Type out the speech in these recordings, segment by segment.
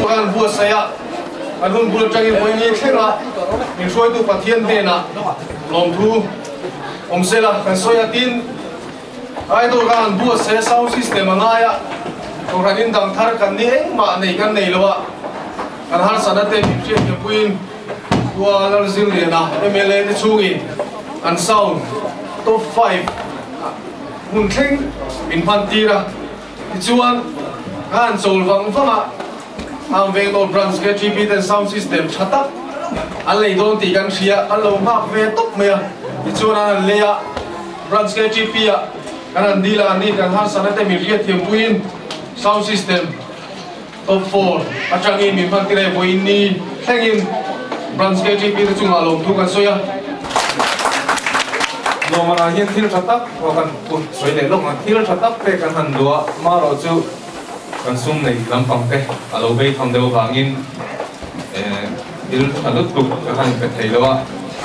Kan buatsaih a, kan hun bul atangin vawiin thleng a, min hruaitu Pathian hnenah lawmthu awm sela kan sawi a, tin Idol kha han buatsaih a, sound system a ngai a, kohhran in dang thar kan ni engmah nei kan nei lo a, kan harsatna te min hriatthiam puiin Khua Lalzirliana mla te chhungin an sound top five hmun thleng min hman tir a, tichuan ka han chawl vang vang a, Ang Vengdawr Branch KTP ten sound system tha tak an lei dawn tih kan hria, an lo nghak ve tawp mai a, tichuan an han lei a, Branch KTP ah kan han deal a, an ni kan harsatna te min hriatthiam puiin sound system top four atangin min hman tir a, vawiin ni thlengin Branch KTP te chungah lawmthu kan sawi a. Nuamana hian thil tha tak kan sawi leh lawk ang, thil tha tak te kan han duh a, marawh chu. Kan sum neih lampang te a lo bei tham deuh avangin thil tha lutuk ka han pe thei lo a,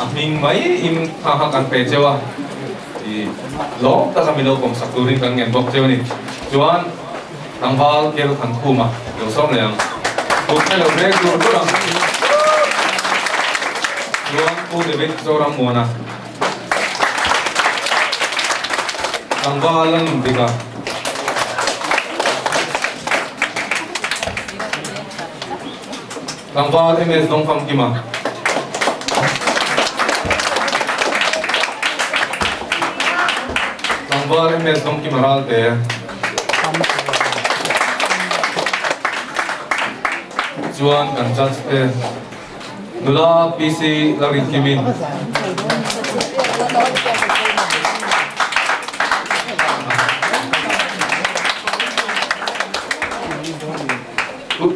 a hming mai in kha kha kan pe cheu a, i lawm taka mi lo pawmsak turin kan ngen bawk cheu a ni. Chuan tlangval kel than khuma lo sawm leh ang, kut te lo rek dur dur ang. Chuan Pu David Zorammuana Tlangval a nun dik a. Tlangval MS Dawngfang Kima. Tlangval MS Dawngkima Ralte. Chuan kan judge te. Nula PC Lalrinkimi.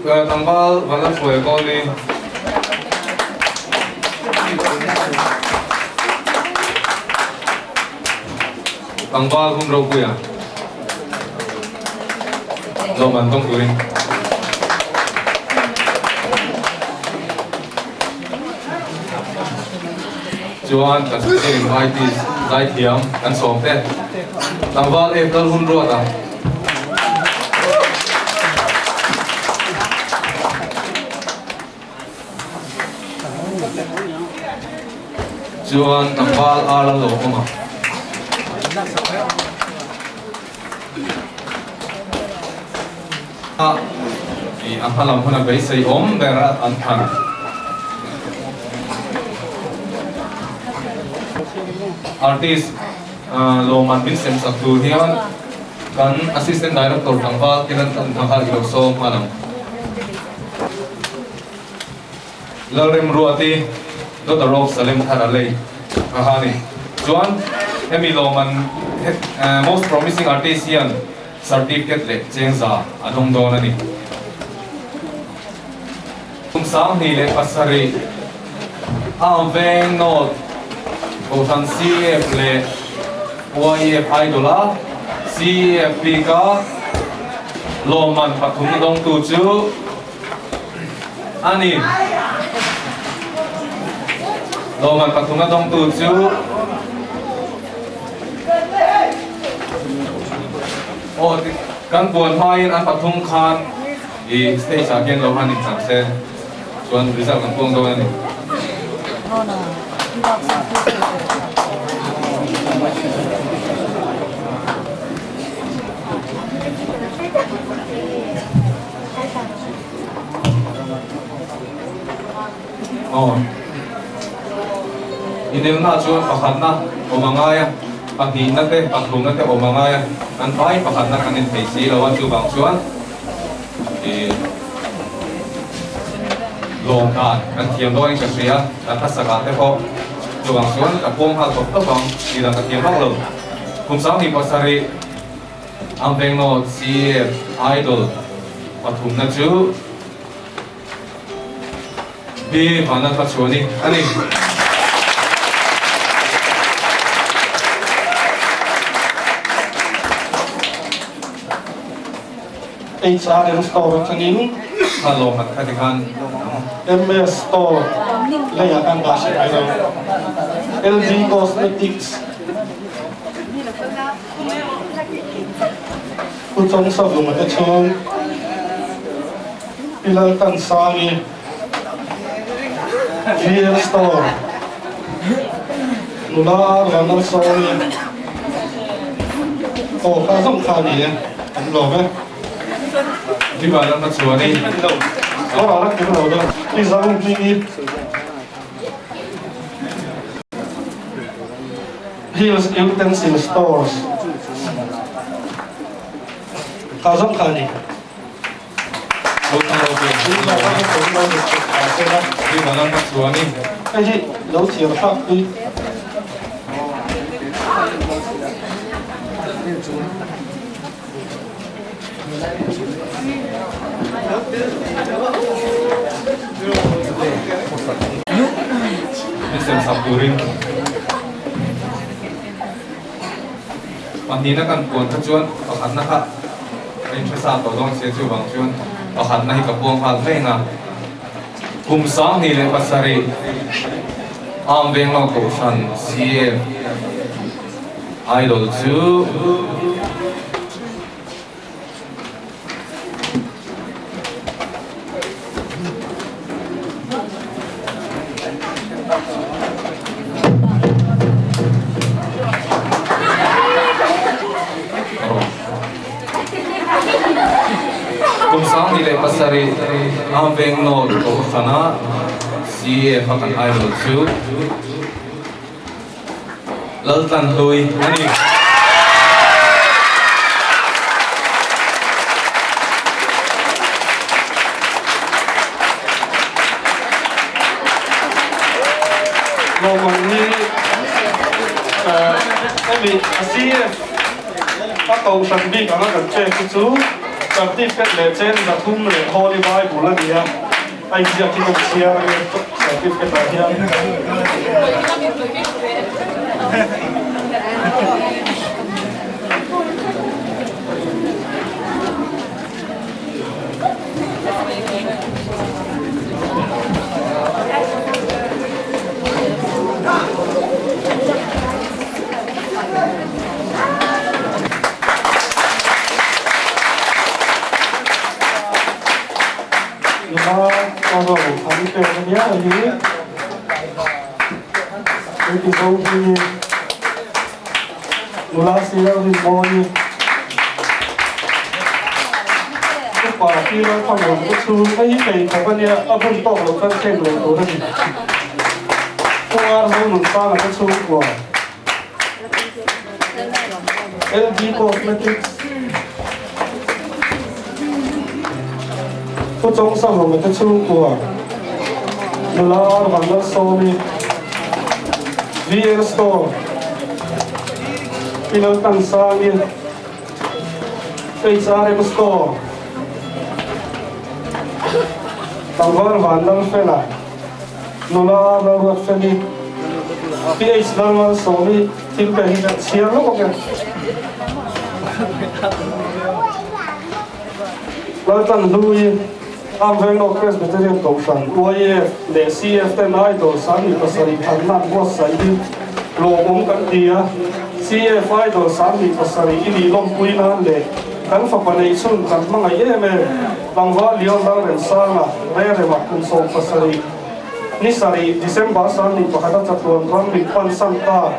Tlangval Vanlalhruaia Kawlni. Tlangval Hun Ropuia. Lawm an tawng turin. Chuan kan team IT zaithiam kan sawm te. Tlangval F Lal Hun Ruat a. Chuan tlangval R Lal Lo Awm a. A i a hma lam huna beisei awm ber a an thlan. Artist lawmman min sem sak tur hian kan Assistant Director tlangval Kiran Tlanthanga i lo sawm nghal ang. Lalremruati Daughter of Salem Thar a lei a ha ni. Chuan hemi lawmman Most Promising Artist hian Certificate leh chengza a dawng dawn a ni. Kum 27 a veng North Kohhran CF leh YF Idol a CF bika lawmman pathum dawngtu chu a ni. Lawmman pathumna dawngtu chu Aw kan buan hmain an pathum khan i stage ah hian lo han inchang se chuan result kan puang dawn a ni. Aw. Inelna chuan pakhatna awm a ngai a, pahnihna te, pathumna te awm a ngai a, kan vai pakhatna kan inthei si lo a, chuvang chuan ih lawm dan kan thiam dawn in ka hria, kan hmasakah te pawh chuvang chuan ka pawm nghal tawp tawp ang tih dan ka thiam vak lo. Kum 27. Ang Vengnaw CF Idol pathumna chu Pi Vanlalhmachhuani a ni. HRM Store atangin Kha lawmman kha tikhan MS Store leiah kan dah hreh mai lo. LG Cosmetics. Pu Chawngsavunga te chhung Pi Laltansangi VL Store nula Vanlalsawmi aw kha zawng kha a ni e an lawm e. Pi Vanlalhmachhuani. Aw a la kim lo deuh Pi Zawnghmingi. Hills Utensil Stores Kha zawng kha a ni. Hei hi lo chhiar thlak pui. Sem sak turin pahnihna kan puan kha chuan pakhatna kha a inhre sa tawh dawn sia chuvang chuan pakhatna hi ka puang nghal mai ang a. Kum 27 Arm Venglo Kohhran CM Idol chu Kum 27 Arm Venglo Kohhrana CAF a kan idol chu Laltlanhlui a ni. Lawmman hi hemi CF a kohhran bik anga kan pek hi chu certificate leh chen 300 leh Holy Bible a ni a. A inziak hi kan chhiar a nge certificate ah hian. Nula ro an pek a nia hi hei ti zo hi Nula Sir Rinmawii, Upa Pi Lalthangawn te chu hei hi kei khawp a nia, a bun tawk loh chuan thleng lo tur a ni. Pu Arzo Nunsanga te chhungkua, LG Cosmetics, Pu Chawngsavunga te chhungkua, Nula Arvanlalsawmi, VL Store, Pi Laltansangi, HRM Store, Tlangval Vanlalfela, Nula Lalruatfeli, PH Lalmalsawmi thil pe hi kan chhiar lawk awk e. Laltanhlui, Amveng Presbyterian Kohhran, YF, leh CF ten Idol 27 thanna an buatsaih hi lawmawm kan ti a. CF Idol 27 i nih lawmpui nan leh kan fapa neih chhun kan hmangaih em em tlangval Leon Lalremsanga Rerema kum 17 ni sarih December 21 a chatuan ram mit pan san ta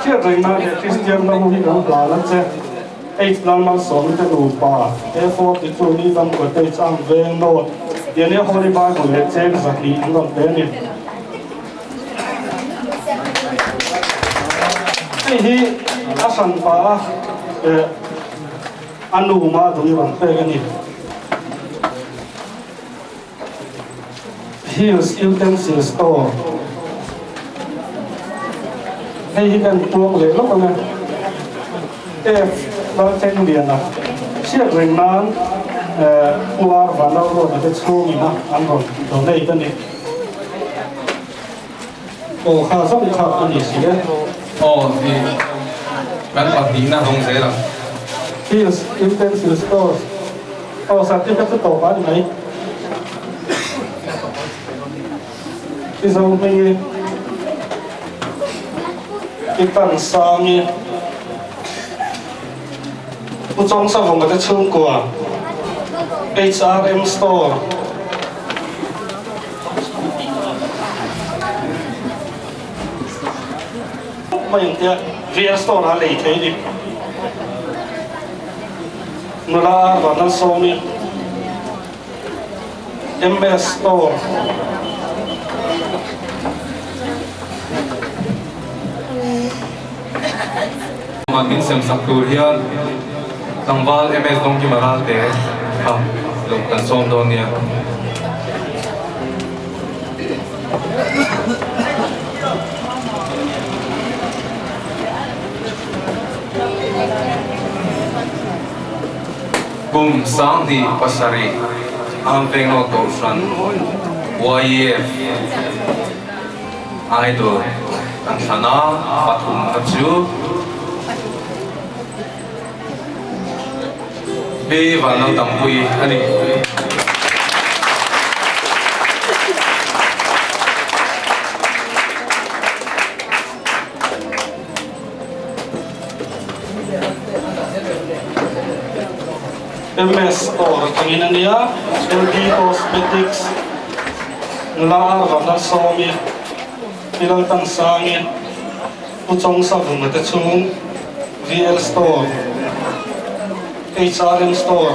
hriat reng nan leh Kristian ram hi kan hlan a che. H Lalmalsawmi te nupa A42 Nidam Cottage ang veng North Yenia Holy Bible leh cheng 200 an rawn pe a ni. Hei hi a hranpa a eh a nu ma duh i rawn pek a ni. Hills Utensil Store Hei hi kan puang leh lawk ang e. F Lalthengliana hriat reng nan Pu R Vanlalruata te chhungin a an rawn donate a ni. Aw kha zawng kha a ni si e. Aw i kan pahnihna rawng zel ang. Hills Utensil Stores Aw certificate chu tawp a ni mai. I zo hming i i tan sang i Pu Chawngsavunga te chhungkua HRM Store Mai ang tia VL Store ah lei thei ni. Nula Vanlalsawmi MS Store Man min sem sak tur hian tlangval MS Dawngkima Ralte kha lo kan sawm dawn nia. Kum 27 Amvenglo Kohhran YEF Idol kan thlan a, pathum kha chu Pi Vanlaltampui a ni. MS Store atangin a nia, LD Cosmetics, Nula Arvanalsawmi, Pi Laltansangi, Pu Chawngsavunga te chhung, VL Store, HRM Store.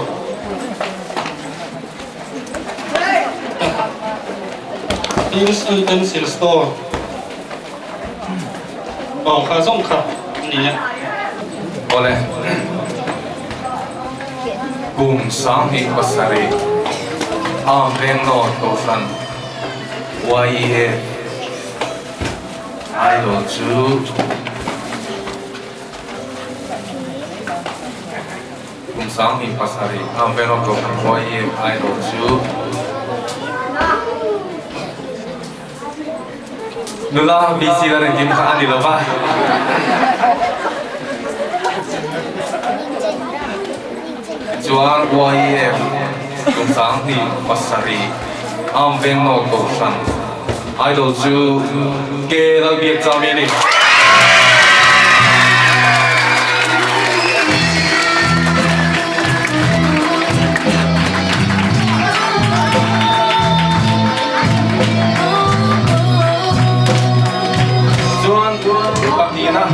Hills Utensil Store. Aw kha zawng kha a ni e. Awle. Kum 27 Arm Veng North Kohhran YEA Idol chu Kum 27 Arm Veng North Kohhran YEA Idol chu Nula BC la rengkim kha a ni lo va. Tichuan YEF kum 27 Arm Veng North Kohhran Idol chu K Lalbiakchami a ni. Chuan pahnihna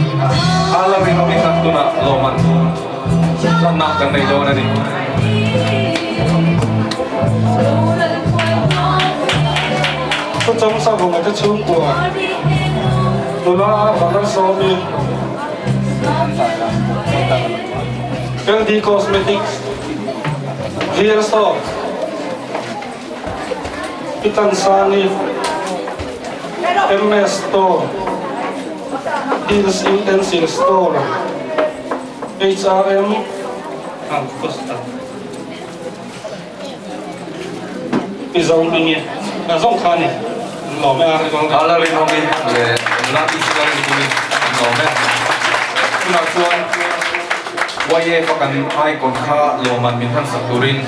a la rinawm i khat tunah. kan nei dawn a ni. Khawchang Savunga te chhungkua nula Vanlalsawmi, LD Cosmetics, VL Store, Pitansani, MS Store, Hills Utensil Store, HRM, Pi Zohmingi, a zawng kha a ni, an lawm e a. A la rinawm i leh nula pi chu la rinpui an lawm e. Tunah chuan YF a kan icon kha lawmman min han sak turin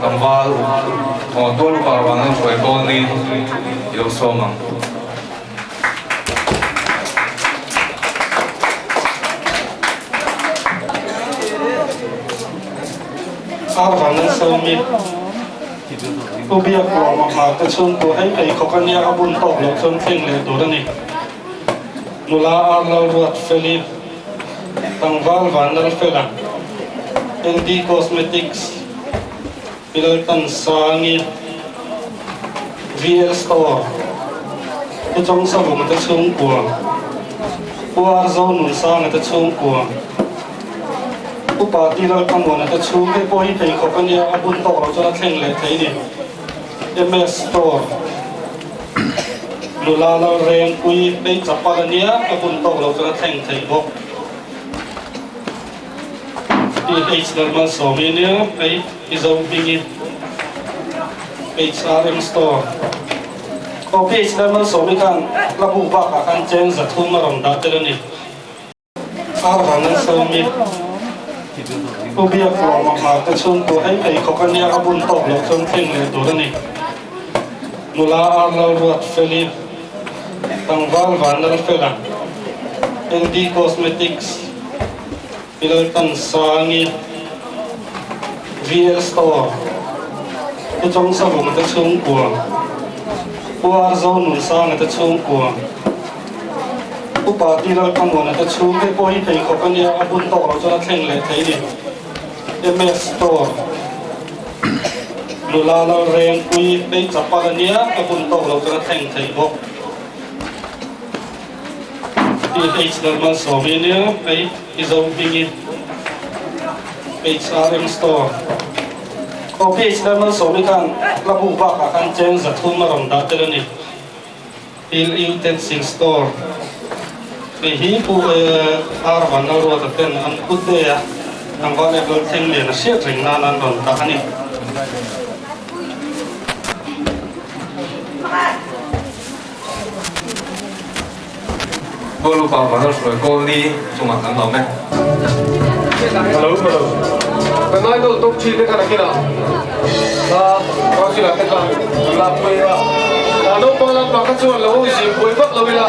tlangval aw tual upa vang lo hruai kawl ni i lo sawm ang. Ar vang an sawm i Pu Biak lawm a hmar te chhungkua hei pheikhawk a nia a bun tawk loh chuan thleng leh tur a ni. Nula Ar Lalruat Feli, Tlangval Vanlalfela, LD Cosmetics, Pi Laltansangi, VL Store, Pu Chawngsavunga te chhungkua, Pu Arzonunsanga te chhungkua, Pu Party Lalthamuana te chhung hei pawh hi pheikhawk a nia, a bun tawk loh chuan a thleng leh thei ni. MS Store, Nula Lalrengpui hei chapal a nia, a bun tawk loh chuan a thleng thei bawk. PH Lalmalsawmi a nia, hei i zo hming i HRM Store. Aw PH Lalmalsawmi khan hla bu bakah khan cheng 300 a rawn dah tel a ni. Ar vang an sawm i Pu Biak lawm a hmar te chhungkua hei pheikhawk a nia a bun tawk loh chuan thleng leh tur a ni. Nula Ar Lalruat Feli, Tlangval Vanlalfela, LD Cosmetics, Pi Laltansangi, VL Store, Pu Chawngsavunga te chhungkua, Pu Arzonunsanga te chhungkua, Pu Party Lalthamuana te chhung hei pawh hi pheikhawk a nia, a bun tawk loh chuan a thleng leh thei ni. MS Store, Nula Lalrengpui hei chapal a nia, a bun tawk loh chuan a thleng thei bawk. PH Lalmalsawmi a nia, hei i zo hming i HRM Store. Aw PH Lalmalsawmi khan hla bu bakah khan cheng 300 a rawn dah tel a ni. Thil utensil store tih hi Pu Ar Vanlalruata ten an put ve a, tlangval leh Lalthleng lian a hriat reng nan an rawn dah a ni. Paul Upa Vanlalhruai Kawlni chungah kan lawm e. Hello hello. Kan idol top thin te khan a kinah hla council ah te khan an lak pui a. A naupang lampang kha chuan lo zin pui vak lo ila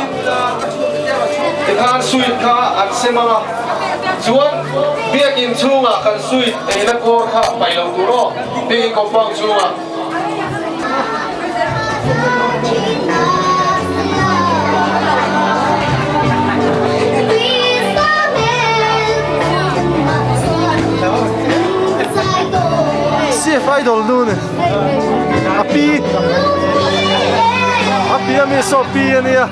tikhan sweet kha an sem ang a. Chuan biakin chhungah kan sweet eina kawr kha paih lo tur aw biakin compound chhungah. CF Idol nu ni a pi a pi a mi saw pi a nia.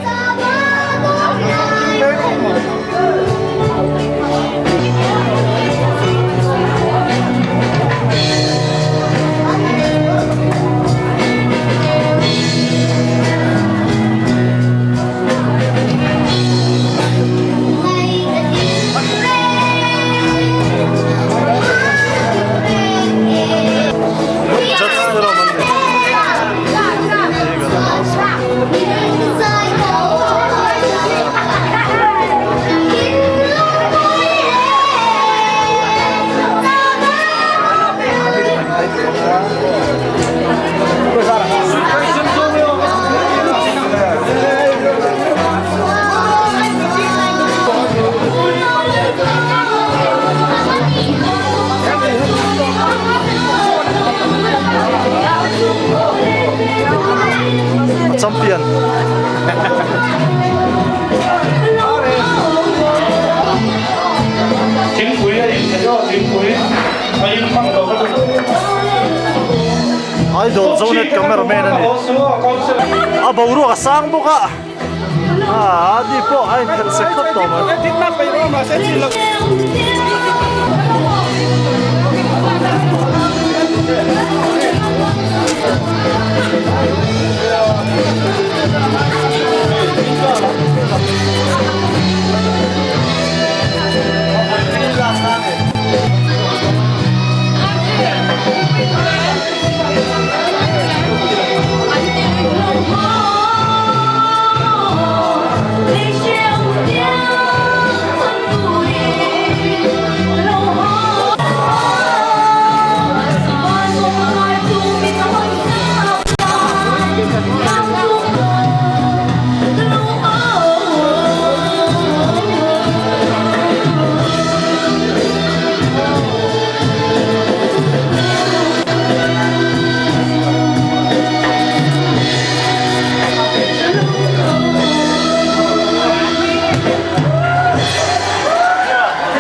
Champion. Thingpui a in theih aw, thingpui a in hmang lo ka duh. Idol Zonet cameraman a ni. A boruak a sang bawk a, aa ni pawh a inphelh sek khawp tawh mai.